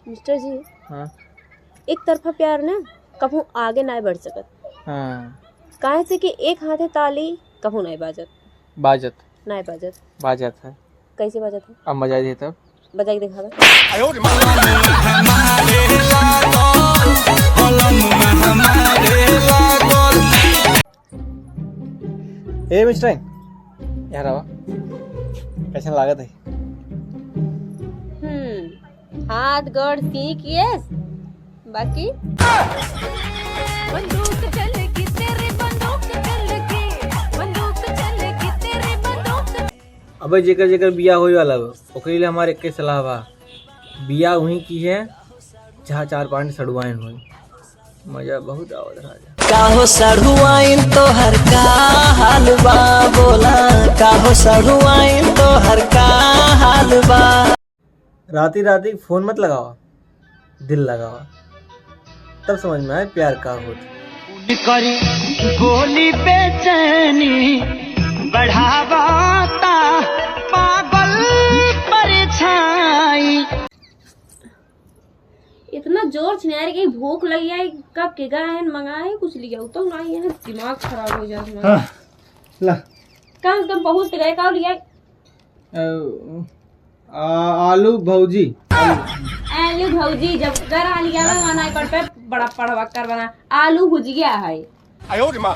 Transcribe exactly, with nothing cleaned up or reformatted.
मिस्टर जी, हाँ। एक तरफा प्यार ना कभू आगे नाय बढ़ सकत। हाँ। काहे से कि एक हाथे ताली कभू नाय बाजत। बाजत। नाय बाजत। बाजत है। कैसे बाजत है? अब बजाई दे तब। बजाई के दिखावा। ए मिस्टर, यहाँ आवा। कैसन लागत है? हम्म, हाथ गोड़ सीख येस, बाकी बंदूक चलेगी तेरी, बंदूक चलेगी, बंदूक चलेगी तेरी, बंदूक। अबे जेकर जेकर बियाह होए वाला बा, ओकरे लिए हमार एक्के सलाह बा, बियाह वहीं की है जहाँ चार पांच सड़ुआइन होई, मजा बहुत आवत राजा। काहो सड़ुआइन तोहर का हाल बा, बोला काहो सड़ुआइन तोहर का हाल बा। राती राती फोन मत लगावा, दिल लगावा, तब समझ में आए प्यार का होत। उनकर बोली बेचैनी बढ़ावता, पागल परछाई। इतना जोर छिनार के भूख लग जाए, कब के गए हैं मंगाए कुछ लिया तो ना, यहाँ दिमाग खराब हो जाए। हाँ, ला। कहाँ तुम पहुँच गए, का लिया? अ, आ, आलू भौजी। आलू भौजी, जब घर आ लिया ना, वहाँ पर पे बड़ा पढ़वा कर बना, आलू भुजिया है। आयो रे माँ।